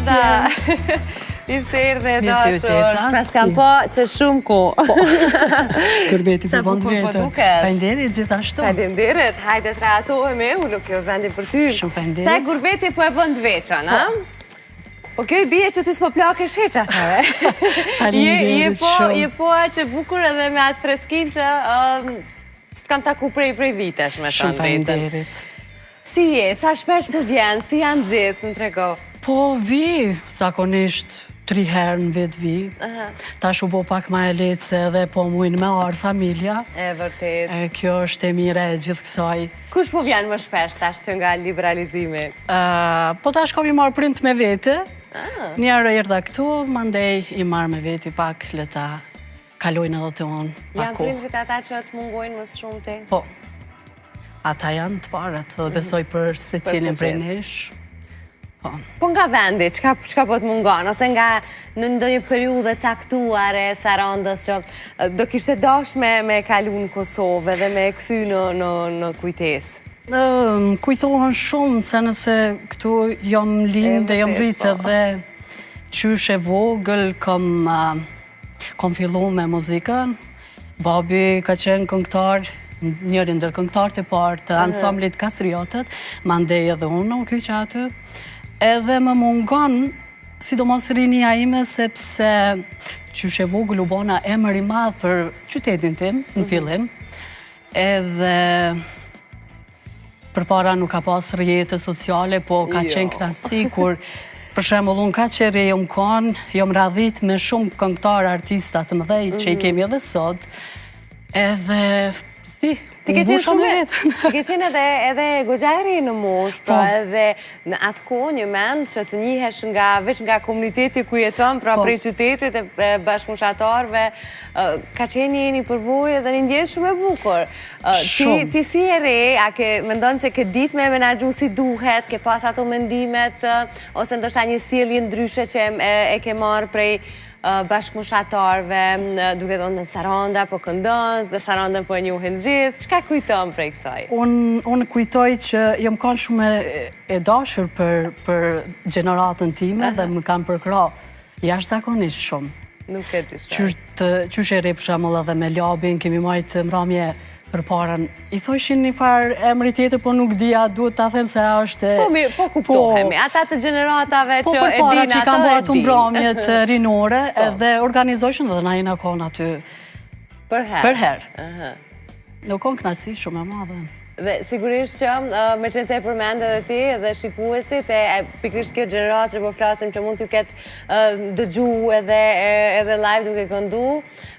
Saranda. Mirë se erdhe e dashur. S'të kam pa që shumë kohë. Po. Gurbeti po bon të vetën. Po dukesh. Faleminderit gjithashtu. Faleminderit. Hajde të rehatohemi, ulu kjo është vendi për ty. Shumë faleminderit. Te gurbeti po e bën të vetën, a? Po. Po kjo i bie që ti s'po plakesh hiç atëherë. Faleminderit po, shumë. Je po aq e bukur edhe me atë freskinë që s'të kam taku prej prej vitesh me thënë Shumë faleminderit. Si je, sa shpesh po vjen, si janë gjithë, më trego? Po vi, zakonisht tri herë në vit vi. Tash u bo pak ma e lehtë se edhe po mujnë me ardhë familja. E vërtet. E kjo është e mira e gjithë kësaj. Kush po vjen më shpesh tash që nga liberalizimi? Po tash kam i marrë prindt me vete. Ah. Njëherë erdha këtu, mandej i marr me veti pak, le ta kalojnë edhe te unë. Janë prindrit ata që të mungojnë më së shumti? Po. Ata janë të parët, dhe besoj për secilin prej nesh. Po. Po nga vendi, çka çka po të mungon ose nga në ndonjë periudhë e caktuar e Sarandës që do kishte dash me me kalu në Kosovë dhe me e kthy në në në kujtesë. Më kujtohen shumë se nëse këtu jam lind dhe jam rritë po. dhe qysh e vogël kam Kom fillu me muzikën, babi ka qenë këngëtar, njëri ndër këngëtarët e parë të ansamblit Kastriotët, mandej edhe unë u kyqa aty. Edhe më mungon, sidomos rinia ime, sepse qysh e vogël u bona emër i madh për qytetin tim, në mhm. fillim. Edhe përpara nuk ka pas rrjete sociale, po ka jo. qenë knaqësi, kur për shembull unë kaq e re jom konë, jom radhit me shumë këngëtarë artista të mëdhej që i mhm. kemi edhe sot, edhe si, Ti ke qenë shumë, ti ke qenë edhe edhe goxha e re në moshë, pra po. edhe në atë kohë njëmend që të njihesh nga veç nga komuniteti ku jeton, pra po. prej qytetit e bashkëmoshatarëve, Ka qenë një një përvojë dhe një ndjenjë shumë e bukur. Ti, ti si e re, a ke mendon që ke ditë me menaxhu si duhet, ke pas ato mendimet, ose ndoshta një sjellje ndryshe që e, e ke marrë prej bashkëmoshatarëve, duke thonë në Saranda, po këndon, dhe Sarandën po e njohin gjithë, çka kujton prej kësaj? Unë unë kujtoj që jam kanë shumë e, e dashur për, për gjeneratën time dhe më kanë përkrah Jashtëzakonisht shumë. Nuk e dyshoj. Qysh e re për shembull edhe me Labin, kemi majtë mramje përpara. I thojshin një farë emri tjetër, po nuk di a duhet ta them se a është... Po, mi, po kuptohemi, po, ata të gjeneratave po, që e din ato që kanë bo ato mramjet rinore, po. edhe organizojshin dhe na jena konë aty. Përherë. Përherë. U konë knaqësi shumë e madhe. Dhe sigurisht që meqenëse e përmende edhe ti dhe shikuesit e pikërisht kjo gjeneratë që po flasim që mund t'ju ketë dëgju edhe edhe live duke këndu,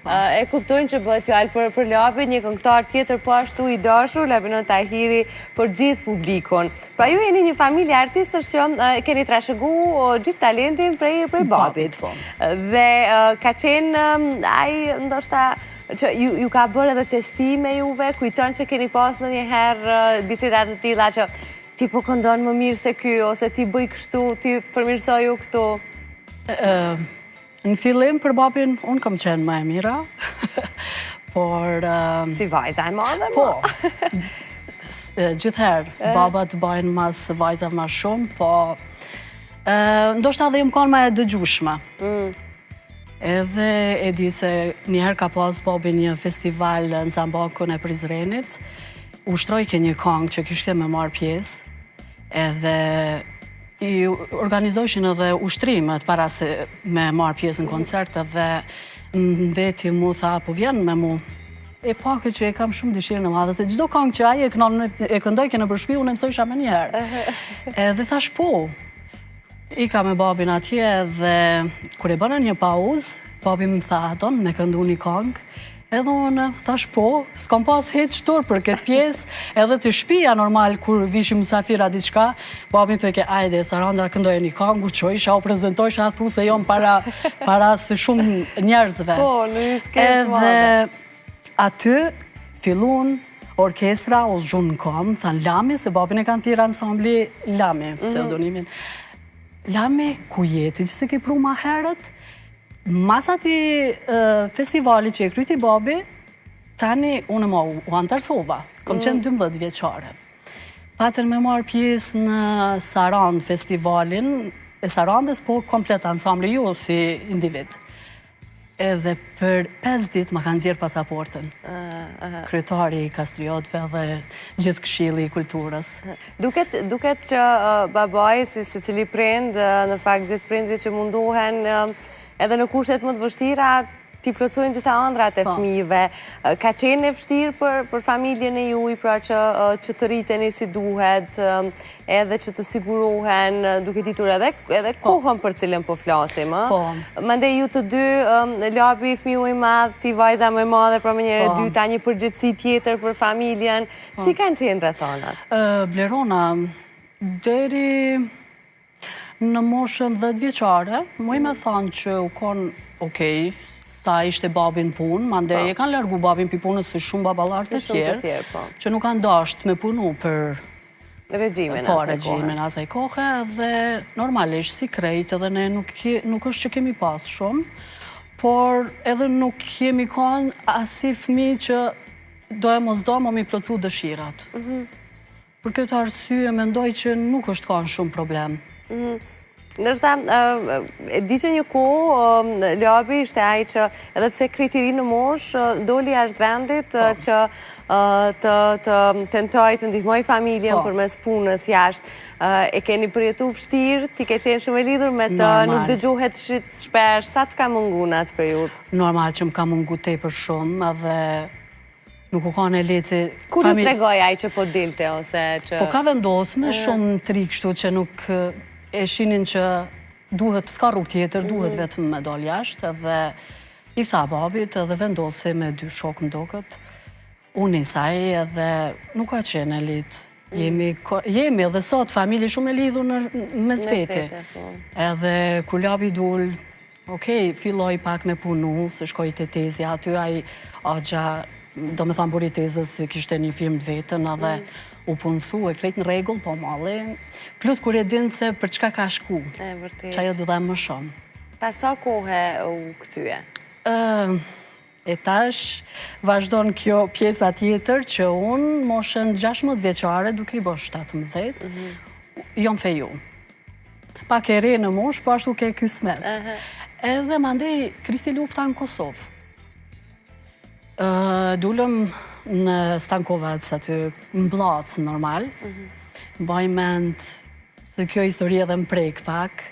po. e kuptojnë që bëhet fjalë për për Labin, një këngëtar tjetër po ashtu i dashur, Labinot Tahiri për gjithë publikun. Pra ju jeni një familje artistësh që keni trashëgu gjithë talentin prej prej babit. Po. Dhe ka qenë ai ndoshta Që ju ka bërë edhe testime juve, kujton që keni pas ndonjëherë biseda të tilla që ti po këndon më mirë se ky, ose ti bëj kështu, ti përmirësoju këtu? Në fillim për babin, unë kam qenë më e mira, por... Si vajza e madhe, po? Gjithherë, babat bajnë mas vajzave ma shumë, po... Ndoshta edhe jam kanë ma e dëgjushme. Mm. Edhe e di se njëherë ka pas babi një festival në Zambakun e Prizrenit, ushtrojke një kangë që kishte me marrë pjesë, edhe i organizojshin edhe ushtrimet para se me marrë pjesë në koncert edhe më veti mu tha, po vjen me mu. E pa që e kam shumë dëshirën e madhe, se çdo kangë që ai e kënon, e këndojke nëpër shpi, unë e mësojsha menjëherë. Edhe thash po, Ika me babin atje dhe kur e bënë një pauzë, babi më tha, a don me këndu një kangë, edhe unë thash po, s'kam pas hiç turp për këtë pjesë, edhe te shpia normal kur vishin musafira diçka, babi më thojke, ajde, Saranda këndoje një kangë, u çojsha, u prezentojsha, thu se jom para, para së shumë njerëzve. Po, në një skenë të madhe. Edhe aty, fillun, orkestra, u zgjunë në komë, thanë Lami, se babin e kanë thirrë ansambli Lami, mhm. pseudonimin. Lami, ku je ti që s'e ke pru ma herët? Mas atij festivali që e kryti babi, tani unë ma u anëtarësova, kom qenë 12 mhm. vjeçare. Patën me marrë pjesë në Sarandë festivalin. e Sarandës, po komplet ansambli jo si individ. Edhe për 5 ditë ma kanë nxjerrë pasaportën. Kryetari i Kastriotëve dhe gjithë këshilli i kulturës. Duket, duket që babai, si secili prind, në fakt gjithë prindrit që mundohen edhe në kushtet më të vështira, t'i plotësojnë gjitha ëndrrat e po. fëmijëve. Ka qenë e vështirë për, për familjen e juj, pra që, që të rriteni si duhet, edhe që të sigurohen, duke ditur edhe, edhe po. kohën për cilën po flasim. Po. Mandej ju të dy, Labi fëmiu i madh, ti vajza më e madhe, pra menjëherë e po. dyta, një përgjegjësi tjetër për familjen. Si kanë qenë rrethanat? Blerona, deri Në moshën 10 vjeçare, muj me thanë që u konë, okej, sa ishte babi në punë, mandej po. e kanë largu babin pi punës si shumë baballarë të tjerë, po. që nuk kanë dasht me punu për regjimin po, asaj kohe. Regjimin asaj kohe dhe normalisht si krejt edhe ne nuk, nuk është që kemi pas shumë, por edhe nuk jemi kanë asi fmi që do e mos do mo m'i plotësu dëshirat. Mhm. Për këtë arsye mendoj që nuk është kanë shumë problem. Mhm. Ndërsa, e di që një kohë, Labi ishte ai që edhe pse krejt i ri në moshë, doli jashtë vendit po. që të, të tentojë të ndihmojë familjen po. përmes punës jashtë. E keni përjetu vështirë, ti ke qenë shumë e lidhur me të, nuk dëgjoheshit shpesh, sa të ka mungu në atë periudhë? Normal që më ka mungu tepër shumë, edhe Nuk u kanë e lehtë se... Kur ju tregoi ai që po dilte ose që... Po ka vendosë me shumë të ri kështu që nuk e shinin që duhet, s'ka rrugë tjetër, duhet mhm. vetëm me dalë jashtë edhe i tha babit edhe vendosi me dy shokë më doket. U nis ai edhe nuk ka qenë e lehtë. Mhm. Jemi, jemi edhe sot familje shumë e lidhur në mes veti. Po. Edhe kur Labi dul, Okej, filloi pak me punu, se shkoi te tezja aty, ai axha, domethanë burri i tezës kishte një firmë të vetën edhe mm. u punësu e krejt në rregull, po malli. Plus kur e din se për çka ka shku, e, vërtet. Qajo të dhem më shumë. Pas sa kohe u kthye? E tash, vazhdon kjo pjesa tjetër që unë moshën 16 vjeçare duke i bo 17, mhm. jom feju. Pak e re në moshë, po ashtu ke kysmet. Edhe mandej krisi lufta në Kosovë. Dulëm në Stankovac aty, në Bllacë normal. Mhm. Mbaj mend se kjo histori edhe më prek pak.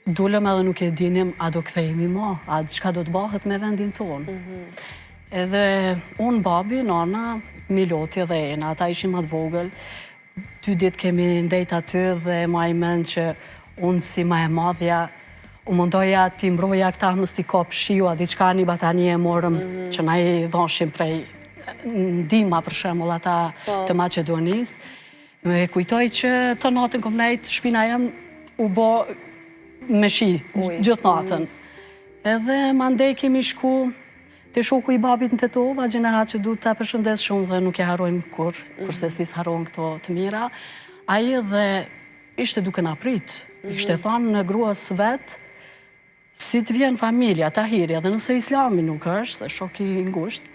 Dulëm edhe nuk e dinim a do kthehemi mo, a çka do të bëhet me vendin tonë. Mhm. Edhe unë, babi, nana, Miloti edhe Ena, ata ishin ma të vogël, dy ditë kemi ndejt aty dhe maj mend që unë si ma e madhja, u mundoja t'i mbroja këta mos t'i kap shiu, a diçka një batanije morëm mhm. që na i dhonshin prej ndihma për shembull ata po. të Maqedonisë. E kujtoj që të natën kom nejt, shpina jem u bo me shi, gjithë natën. Mm. Edhe mandej kemi shku te shoku i babit në Tetovë, axhë Nehat që du ta përshëndes shumë dhe nuk e harrojmë kurrë, mm. kurrsesi s'harrohen këto të mira. Ai edhe ishte duke na prit, i kishte mhm. thanë gruas vet, si të vjen familja, Tahiri, edhe nëse Islami nuk është, se shok i ngushtë,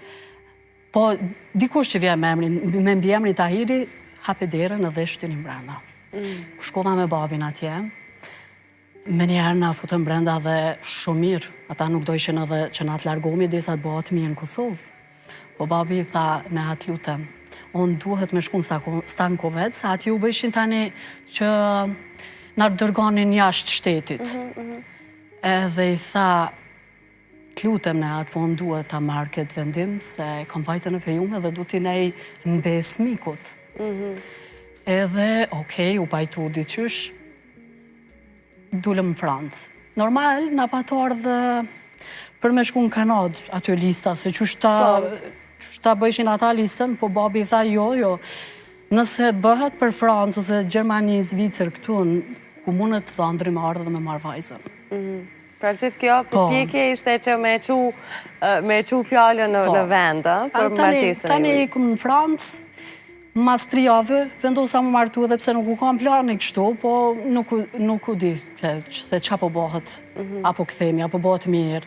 Po, dikush që vjen me emrin, me mbiemrin Tahiri, hape derën edhe shtyni mbrenda. Mm. Kur shkova me babin atje, menjëherë na futën brenda dhe shumë mirë, ata nuk dojshin edhe që na të largohemi, derisa të bëhet mirë në Kosovë. Po babi i tha, Nehat t'lutem, unë duhet me shku në Stankovec, se atje u bëjshin tani që na dërgonin jashtë shtetit. Mhm, mhm. Edhe i tha, Të lutem Nehat, po unë duhet ta marr këtë vendim se kam vajzën e fejume dhe du t'i nej në besë mikut. Mhm. Edhe, okej, u pajtu diqysh, dulëm në Francë. Normal, na pat ardhë për me shku në Kanadë, aty lista, se qysh ta, po. qysh ta bëjshin ata listën, po babi tha jo, jo. Nëse bëhet për Francë ose Gjermani, Zvicër, këtu, ku mundet dhëndri me ardhë dhe me marrë vajzën. Mhm. Pra gjithë kjo po. përpjekje ishte që me e me çu fjalën në, po. në vend, ë, për martesën e Tani ikum në Francë, mas tri jave, vendosa me u martu edhe pse nuk u kanë plani kështu, po nuk, nuk u di se ça po bëhet, mm -hmm. apo kthehemi, apo bëhet mirë.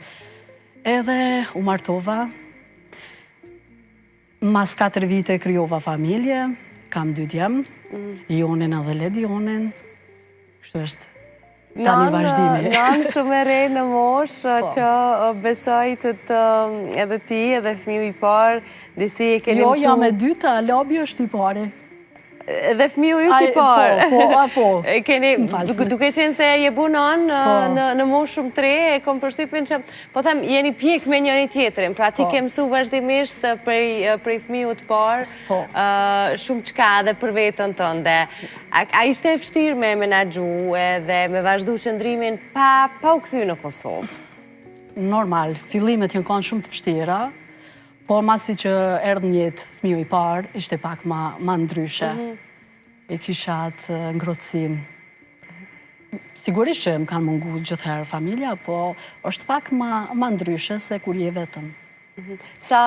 Edhe u martova, Mas 4 vite krijova familje, kam dy djem, mm. Jonin edhe Ledionin, kështu është. Tani vazhdimi. Nanë shumë e re në moshë po. që besoj të të edhe ti edhe fëmiu i parë, disi e keni jo, mësu... Jo, jam e dyta, Labi është i pari. Edhe fëmiu yt i parë. Po, po, po. E keni, duke qenë se je bu nanë po. në, në moshë shumë të re, e kom përshtypjen që, po them, jeni pjek me njëri tjetrin, pra ti po. ke mësu vazhdimisht prej, prej fëmiut të parë, po. shumë çka edhe për veten tënde. A, a ishte e vështirë me menaxhu edhe me vazhdu qëndrimin pa, pa u kthy në Kosovë? Normal, fillimet janë kanë shumë të vështira, po masi që erdh në jetë fëmiu i parë, ishte pak ma, ma ndryshe. Mm -hmm. E kisha atë ngrohtësinë. Sigurisht që më kanë mungu gjithherë familja, po është pak ma, ma ndryshe se kur je vetëm. Sa,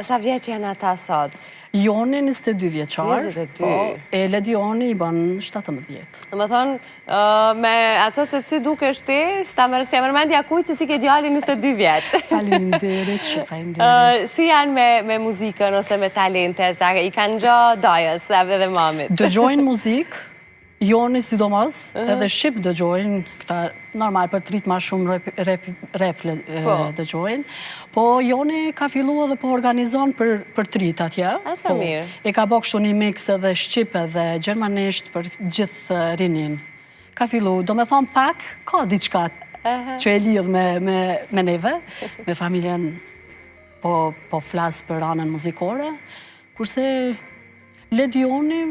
sa vjeç janë ata sot? Joni 22 vjeçar, 22. Po, e Ledioni i bën 17. Domethënë, me ato se si dukesh ti, s'ta merr, s'ia merr mendja kujt që ti ke djalin 22 vjeç. Faleminderit, shumë faleminderit. Si janë me, me muzikën ose me talentet, i kanë ngja dajës edhe mamit? Dëgjojnë muzikë, Joni sidomos, edhe shqip dëgjojnë, këta normal për të rritë ma shumë rap, rap, rap po. dëgjojnë. Po Joni ka fillu edhe po organizon për, për të rritë atje. A sa po, mirë. E ka bo kështu një mix edhe shqip edhe gjermanisht për gjithë rininë. Ka fillu, domethonë pak, ka diçka që e lidh me, me, me neve, me familjen, po, po flas për anën muzikore, kurse Ledioni,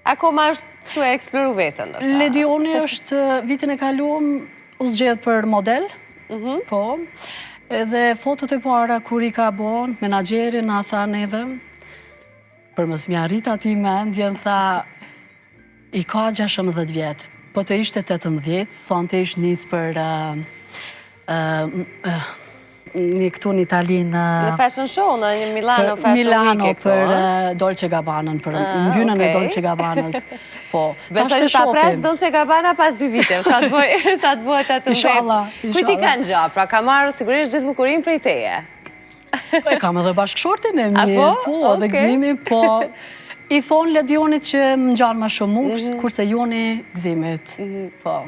Akoma është tu e eksploru veten, ndoshta. Ledioni është vitin e kalum u zgjedh për model, mhm. po, edhe fotot e para kur i ka bo, menaxheri na tha neve, për mos m'ia rrit atij mendjen, tha, i ka 16 vjet, po të ishte 18, sonte ish nis për një këtu në Itali në... Në fashion show, në një Milano Fashion Milano Week për Dolce Gabbanën, për ah, ngjyrën e Dolce Gabbanës. Po, Besoj që ta pres Dolce Gabbana pas dy vite, sa të bëj, sa të bëhet atë Inshallah, Kujt i ka ngja, pra ka marrë sigurisht gjithë bukurinë prej teje. Po, e kam edhe bashkëshortin e mirë, po, po edhe Gëzimi, po i thonë Ledionit që më ngjan ma shumë mu, mhm. kurse Joni Gëzimit, mhm. po.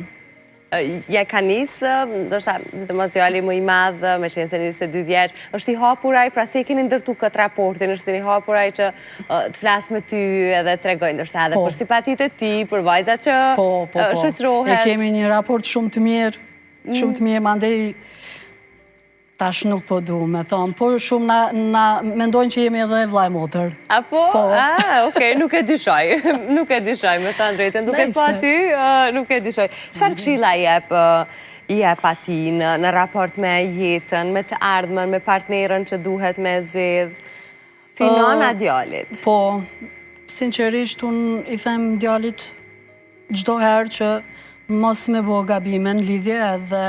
Ja ka nisë, ndoshta, sidomos djali më i madh, meqenëse 22 vjeç, është i hapur ai, pra si e keni ndërtu këtë raportin, është i hapur ai që të flasë me ty edhe të tregojë, ndoshta edhe po. për simpatitë e tij, për vajzat që po, po, po. shoqërohet. E kemi një raport shumë të mirë, shumë të mirë, mandej Tash nuk po du me thonë, por shumë na, na mendojnë që jemi edhe vlla e motër. Apo? Po. Ah, okej, nuk e dyshoj. Nuk e dyshoj, me thënë drejtën. Duke pa ty, nuk e dyshoj. Çfarë këshilla i jep, i jep atij në, në raport me jetën, me të ardhmen, me partnerën që duhet me zgjedh? Si nana djalit? Po, sinqerisht, unë i them djalit çdo herë që mos me bo gabime në lidhje edhe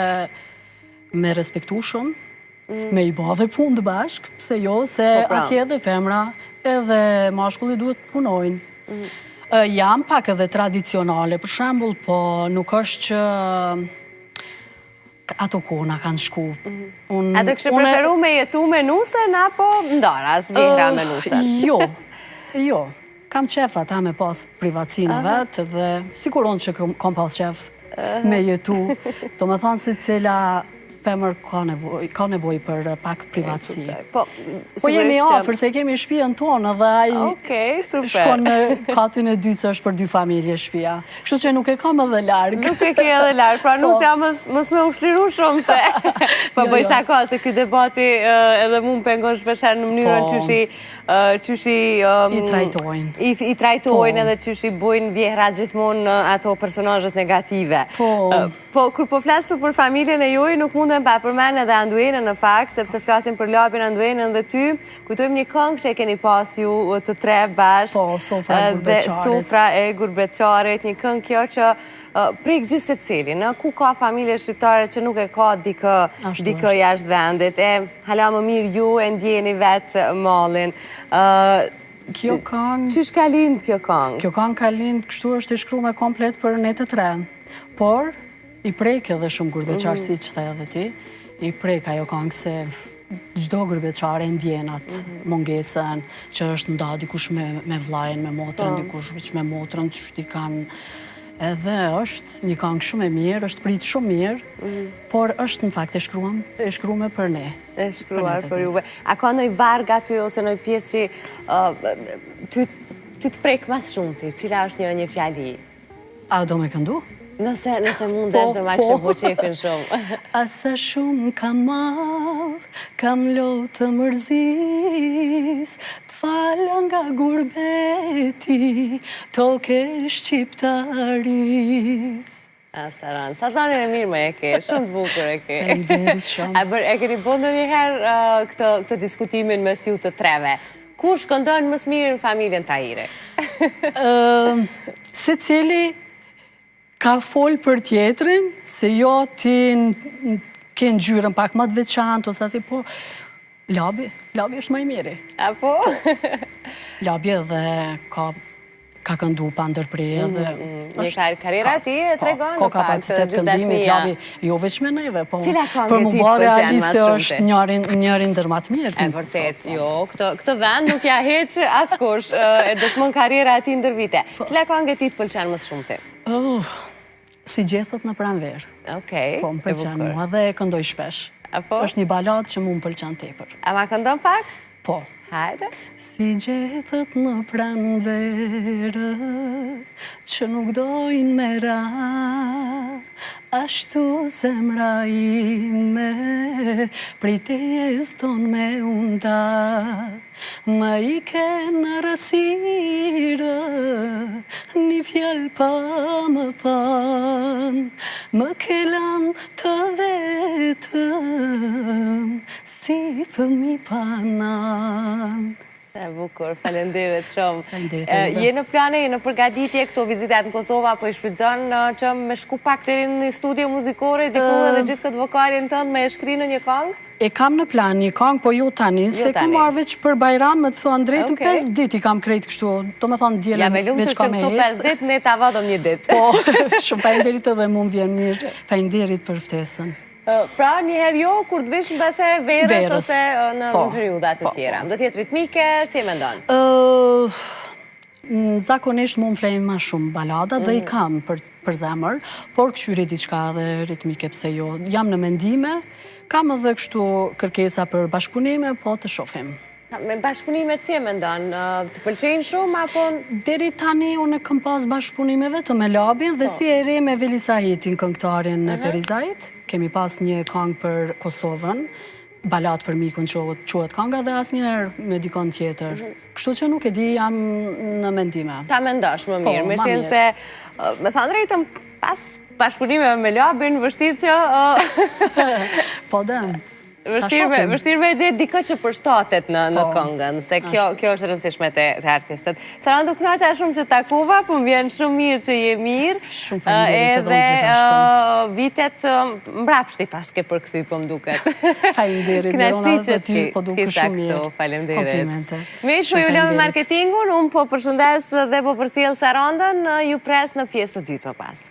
me respektu shumë, mm. me i bo dhe punë bashkë, pse jo, se po pra. atje edhe femra, edhe mashkulli duhet të punojnë. Mm. Jam pak edhe tradicionale, për shembull, po nuk është që ato kohna kanë shku. Mm. A do kishe preferu me jetu me nusen, apo ndaras, vjehrra me nusen? Jo, jo. Kam qef ata me pas privacinë e vet dhe sikur unë që kam pas qef me jetu. Domethanë secila femër ka nevojë, ka nevojë për pak privaci. Po, po jemi afër se kemi shpijën tonë dhe ai shkon në katin e dytë se është për dy familje shpia. Kështu që nuk e kam edhe larg. Nuk e ke edhe larg, pra po. nusja mos, mos me u shliru shumë se po jo, bëj jo. shaka se ky debati edhe mu më pengon shpeshherë në mënyrën po. qysh i qysh i... I trajtojnë. I trajtojnë po. edhe qysh i bujnë vjehrrat gjithmonë ato personazhet negative. Po. Po, kur po flasim për familjen e juj, nuk mundem pa përmend edhe Anduenën në fakt, sepse flasim për Labin, Anduenën dhe ty, kujtojmë një këngë që e keni pas ju të tre bashkë. Po, Sofra e Gurbetqarit. Sofra e Gurbetqarit, një këngë kjo që prek gjithsecilin, në ku ka familje shqiptare që nuk e ka dikë, dikë jashtë vendit. E, hala më mirë ju e ndjeni vetë mallin. Kjo këngë... Qysh ka lind kjo këngë? Kjo këngë ka lind, kështu është e shkrume komplet për ne të tre. Por, i prek edhe shumë gurbetqarë, mm. siç the edhe ti, i prek ajo këngë se çdo gurbetqar e ndjen atë mhm. mungesën që është nda dikush me, me vllajën, me motrën, po. dikush veç me motrën, që i kanë... Edhe është një kangë shumë e mirë, është pritë shumë mirë, mhm. por është në fakt e shkruam, e shkrume për ne. E shkruar për juve. A ka ndonjë varg aty ose ndonjë pjesë që ty ty të prek ma së shumti, cila është një një fjali? A do me këndu? Nëse, nëse mundesh po, do ma kishe po. bo qefin shumë. A sa shumë kam mall, kam lot të mërzisë, të fala nga gurbeti, tokë e shqiptarisë. A, Sarandë, sa zanin e mirë më e ke, shumë të bukur e ke. A bër, e keni bo ndonjëherë këtë, këtë diskutimin mes ju të treve? Kush këndon më së miri në familjen Tahiri? Secili ka fol për tjetrin, se jo ti ke ngjyrën pak më të veçantë, ose asi, po Labi, Labi është më i miri. Apo? Labi edhe ka ka këndu pa ndërpre mm, edhe... Mm, mm. Një karriera e tij e po, tregon në fakt. Ka kapacitet këndimit, Labi, jo veç me neve, po për m'u ba realiste është njëri ndër ma të mirët. E vërtet, jo, këtë vend nuk ja heq askush, e dëshmon karriera e tij ndër vite. Po. Cila kangë e tij të pëlqen më së shumti? Si gjethet në pranverë. Okej, Po, më pëlqen mua dhe e këndoj shpesh. Apo? Është një baladë që mu më pëlqen tepër. A ma këndon pak? Po. Hajde. Si gjethet në pranverë, që nuk dojnë me ra, ashtu zemra ime, prej teje s'don me u nda. Më ike në errësirë, një fjalë pa më thanë, më ke lanë të vetëm, si fëmi pa nanë. E bukur, faleminderit shumë. Faleminderit. Je në plane, je në përgatitje këto vizitat në Kosovë apo i shfrytëzon që me shku pak deri në studio muzikore, diku edhe gjithë këtë vokalin tënd me e shkri në një këngë? E kam në plan një kangë, po jo tani, jo se kam ardhë veç për Bajram, me të thënë drejtën, 5 ditë i kam krejt kështu, do me thënë dielën veç kam e ecë. Jam e lumtur që këto 5 ditë ne ta vadëm një ditë. Po, shumë faleminderit edhe mu më vjen mirë, faleminderit për ftesën. Pra, një herë jo, kur të vish mbase verës ose në po, periudha të po, tjera. Po. Do të jetë ritmike, si e mendon? Zakonisht mu më flejnë ma shumë baladat dhe i mm. kam për, për zemër, por këqyri diçka edhe ritmike pse jo. Jam në mendime, kam edhe kështu kërkesa për bashkëpunime, po të shofim. Me bashkëpunimet si e mendon? Të pëlqejnë shumë apo? Deri tani unë kam pas bashkëpunime vetëm me Labin dhe po. si e re me Veli Sahitin, këngëtarin e Ferizajt. Kemi pas një kangë për Kosovën, Baladë për mikun që quhet kanga dhe asnjëherë me dikon tjetër. Mhm. Kështu që nuk e di, jam në mendime. Ta mendosh më mirë, po, me qenë se, me thënë drejtën, pas bashkëpunimeve me Labin, vështirë që... Po, dhe. Vështirë me gjetë dikë që përshtatet në po, këngën, se kjo, kjo është e rëndësishme te, te artistët. Sarandë, u knaqa shumë që të takova, po më vjen shumë mirë që je mirë. Shumë faleminderit edhe unë gjithashtu. Vitet mbrapsht i paske përkthy, po më duket. Faleminderit, Verona, dhe ty, po dukesh shumë mirë. Faleminderit. Komplimente. Miq, po ju lë me marketingun, unë po përshëndes dhe po përcjell Sarandën, ju pres në pjesë të dytë më pas.